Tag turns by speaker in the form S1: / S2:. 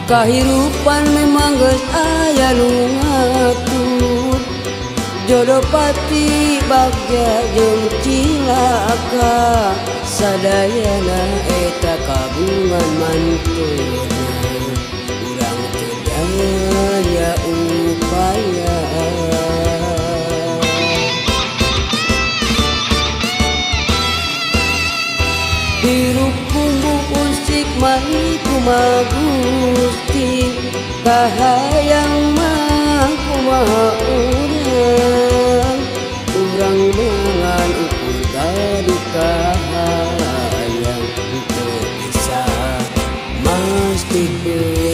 S1: Kahirupan memang geus aya nu ngatur. Jodoh pati bagja jeung cilaka. Sadayana eta kagungan mantuna. Urang teu daya upaya. Hirup bumbu usik mani kumaha Gusti. Kahayang mah kumaha urang. Urang mangan ukur gaduh kahayang. Teu bisa mastikeun.